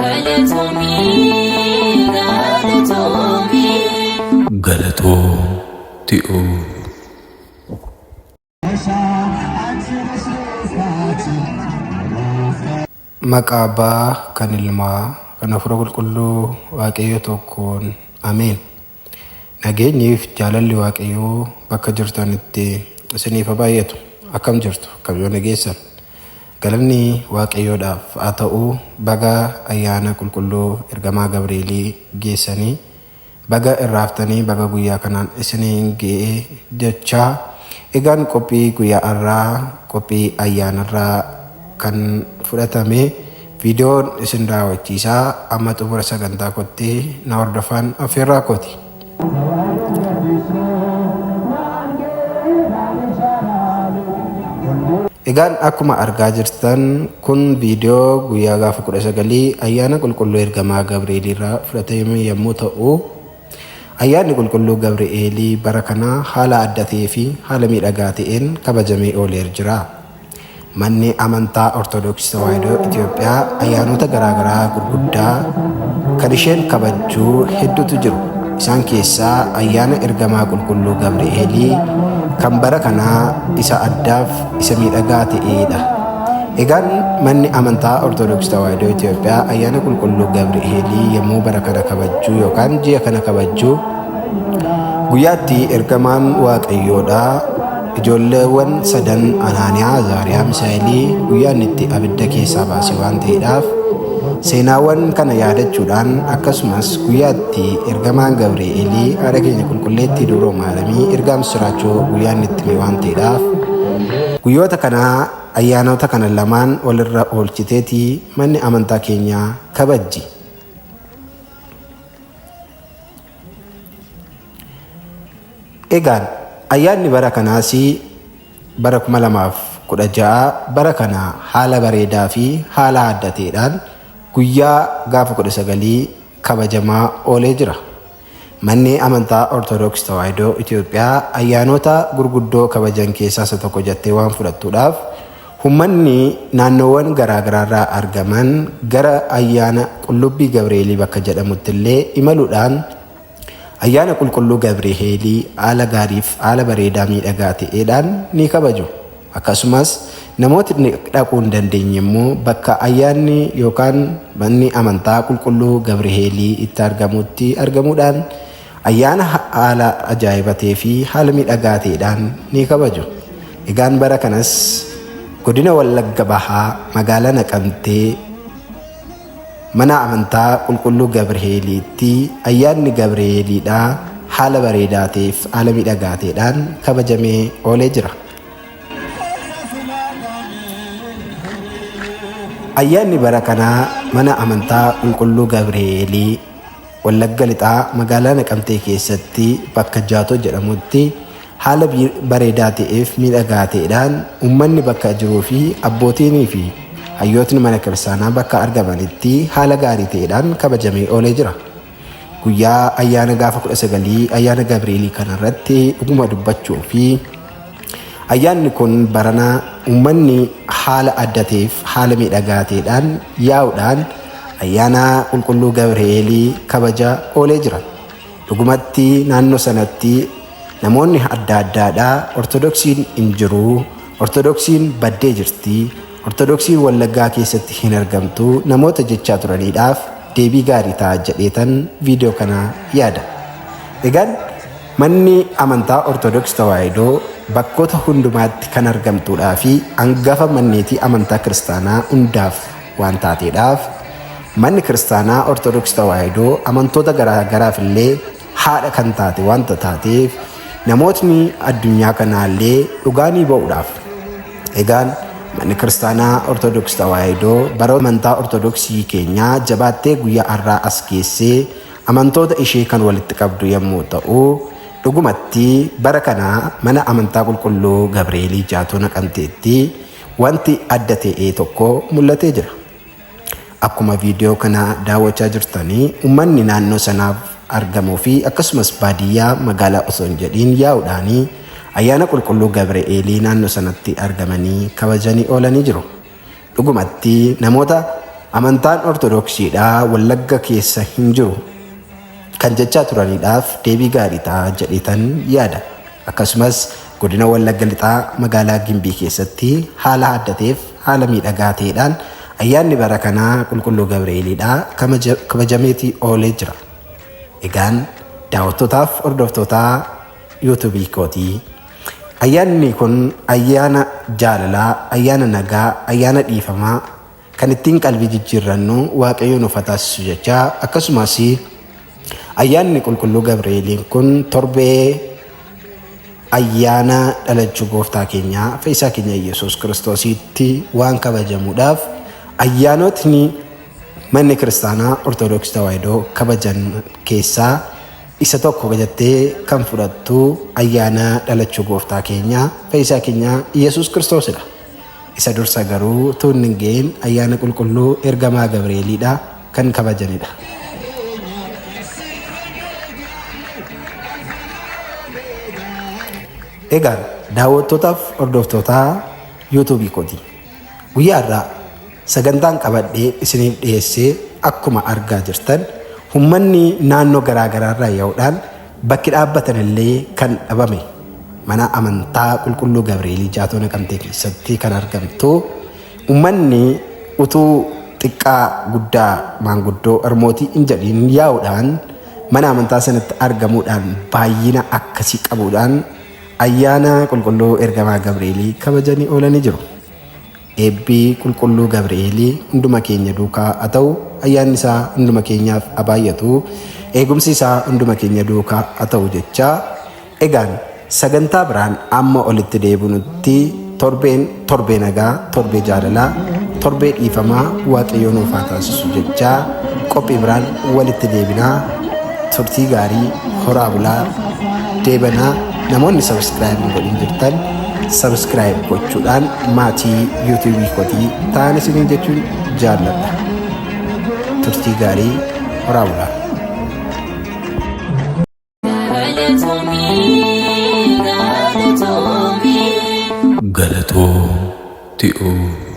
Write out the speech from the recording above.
Galatoomii galatoomii. Galatoo ti'uu. Maqaa Abbaa kan Ilmaa kan Hafuura Qulqulluu Waaqayyo tokkoon Ameen. Nageenyiif jaalalli Waaqayyoo bakka jirtanitti isiniif haa baay'atu. Akkam jirtu? Akkam yoo nageessan? Galanni Waaqayyoodhaaf haa ta'u baga ayyaana qulqulluu ergamaa Gabreelii geessanii baga irraaftanii baga guyyaa kanaan isiniin ga'e jechaa egaan qophii guyyaa har'aa qophii ayyaanarraa kan fudhatame viidiyoon isin daawwachiisaa amma xumura sagantaa kootti na hordofaan affeerraa kooti. Egaan akkuma argaa jirtan kun viidiyoo guyyaa gaafa 19 ayyaana qulqulluu ergamaa Gabreelii irraa fudhatame yommuu ta'u, ayyaanni qulqulluu Gabreelii bara kana haala adda ta'ee fi haala miidhagaa ta'een kabajamee ooleer jira. Manni amantaa Ortodoksii Tawaahidoo Itoophiyaa ayyaanota garaagaraa gurguddaa kan isheen kabajju hedduutu jiru. Isaan keessaa ayyaana ergamaa qulqulluu Gabreelii kan bara kanaa isa addaaf isa miidhagaa ta'edha. Egaan manni amantaa Ortodoksii Tawaahidoo Itoophiyaa ayyaana qulqulluu Gabreelii yommuu bara kana kabajju yookaan ji'a kana kabajju guyyaatti ergamaan Waaqayyoodha ijoolleewwan sadan Anaaniyaa, Azaariyaa, Misaa'elii guyyaa inni itti abidda keessaa baase waan ta'eedhaaf seenaawwan kana yaadachuudhaan akkasumas guyyaatti ergamaan Gabreelii haadha keenya qulqulleettii Dubroo Maaramii ergaa misiraachoo guyyaa inni itti hime waan ta'eedhaaf guyyoota kana ayyaanota kana lamaan walirra oolchiteeti manni amantaa keenyaa kabajji. Egaan ayyaanni bara kanaas bara 2016 bara kana haala bareedaa fi haala adda ta'eedhaan guyyaa gaafa 19 kabajamaa oolee jira. Manni amantaa Ortodoksii Tawaahidoo Itoophiyaa ayyaanota gurguddoo kabajan keessaa isa tokko jettee waan fudhattuudhaaf uummanni naannoowwan garaagaraarraa argaman gara ayyaana Qullubbii Gabreelii bakka jedhamutti illee imaluudhaan ayyaana qulqulluu Gabreelii haala gaariif haala bareedaa miidhagaa ta'eedhaan ni kabaju. Akkasumas namootni dhaquu hin dandeenye immoo bakka ayyaanni yookaan manni amantaa qulqulluu Gabreelii itti argamutti argamuudhaan ayyaana haala ajaa'iba ta'ee fi haala miidhagaa ta'eedhaan ni kabaju. Egaan bara kanas godina Wallagga Bahaa magaalaa Naqamtee mana amantaa qulqulluu Gabreeliitti ayyaanni Gabreeliidhaa haala bareedaa ta'eef haala miidhagaa ta'eedhaan kabajamee oolee jira. Ayyaanni bara kanaa mana amantaa qulqulluu Gabreelii Wallagga Lixaa magaalaa Naqamtee keessatti bakka Jaatoo jedhamutti haala bareedaa ta'eef miidhagaa ta'eedhaan uummanni bakka jiruu fi abbootiinii fi hayyootni mana kiristaanaa bakka argamanitti haala gaarii ta'eedhaan kabajamee oolee jira. Guyyaa ayyaana gaafa 19 ayyaana Gabreelii kanarratti dhuguma dubbachuu fi ayyaanni kun barana uummanni haala adda ta'eef haala miidhagaa ta'eedhaan yaa'uudhaan ayyaana qulqulluu Gabreelii kabaja oolee jira. Dhugumatti naannoo sanatti namoonni adda addaadhaa Ortodoksiin hin jiru, Ortodoksiin baddee jirti, Ortodoksiin Wallaggaa keessatti hin argamtu namoota jechaa turaniidhaaf deebii gaarii ta'a jedheetan viidiyoo kana yaada. Egaan manni amantaa Ortodoksii Tawaahidoo bakkoota hundumaatti kan argamtuudhaa fi hangafa manneetii amantaa kiristaanaa hundaaf waan taateedhaaf manni kiristaanaa Ortodoksii Tawaahidoo amantoota garaagaraaf illee haadha kan taate waanta taateef namootni addunyaa kanaallee dhugaanii ba'uudhaaf. Egaan manni kiristaanaa Ortodoksii Tawaahidoo bara amantaa Ortodoksii keenyaa jabaattee guyyaa har'aa as geessee amantoota ishee kan walitti qabdu yommuu ta'u, dhugumatti bara kana mana amantaa qulqulluu Gabreelii Jaatoo Naqamteetti wanti adda ta'e tokko mul'atee jira. Akkuma viidiyoo kana daawwachaa jirtanii uummanni naannoo sanaaf argamuu fi akkasumas baadiyyaa magaalaa osoo hin jedhiin yaa'uudhaanii ayyaana qulqulluu Gabreelii naannoo sanatti argamanii kabajanii oolanii jiru. Dhugumatti namoota Amantaan Ortodoksiidhaa Wallagga keessa hin jiru kan jechaa turaniidhaaf deebii gaarii ta'a jedheetan yaada. Akkasumas godina Wallagga Lixaa magaalaa Gimbii keessatti haala adda ta'eef haala miidhagaa ta'eedhaan ayyaanni bara kanaa qulqulluu Gabreeliidhaa kabajameetii oolee jira. Egaan daawwattootaaf hordoftootaa yuutuubii kootii ayyaanni kun ayyaana jaalalaa, ayyaana nagaa, ayyaana dhiifamaa kan ittiin qalbii jijjiirrannu Waaqayyo nuuf haa taasisu jechaa akkasumas ayyaanni qulqulluu Gabreeliin kun torbee ayyaana dhalachuu gooftaa keenyaa fayyisaa keenya Yesuus Kiristoositti waan kabajamuudhaaf ayyaanotni manni kiristaanaa Ortodoksii Tawaahidoo kabajan keessaa isa tokko jettee kan fudhattu ayyaana dhalachuu gooftaa keenyaa fayyisaa keenya Yesuus Kiristoosidha. Isa dursa garuu tuun hin ga'in ayyaana qulqulluu ergamaa Gabreeliidha kan kabajanidha. Egaa daawwattootaaf hordoftootaa yuutuubii kooti. Guyyaa har'aa sagantaan qabadhee isiniif dhiyeessee akkuma argaa jirtan uummanni naannoo garaa garaarraa yaa'uudhaan bakki dhaabbatan illee kan dhabame mana amantaa qulqulluu Gabreelii Jaatoo Naqamtee keessatti kan argamtu uummanni utuu xiqqaa guddaa maanguddoo harmootii hin jedhin yaa'uudhaan mana amantaa sanatti argamuudhaan baay'ina akkasii qabuudhaan ayyaana qulqulluu ergamaa Gabreelii kabajanii oolanii jiru. Eebbii qulqulluu Gabreelii hunduma keenya duukaa haa ta'u, ayyaanni isaa hunduma keenyaaf haa baay'atu, eegumsi isaa hunduma keenya duukaa haa ta'u jechaa egaan sagantaa biraan amma olitti deebinutti torbeen torbee nagaa, torbee jaalalaa, torbee dhiifamaa Waaqayyo nuuf haa taasisu jechaa qophii biraan walitti deebinaa turtii gaarii horaa bulaa deebanaa namoonni subscribe hin godhin jirtan subscribe gochuudhaan maatii yuutuubii kootii ta'an isiniin jechuun jaalladha. Turtii gaarii horaa bulaa. Galatoomii, galatoomii. Galatoom ti'uu.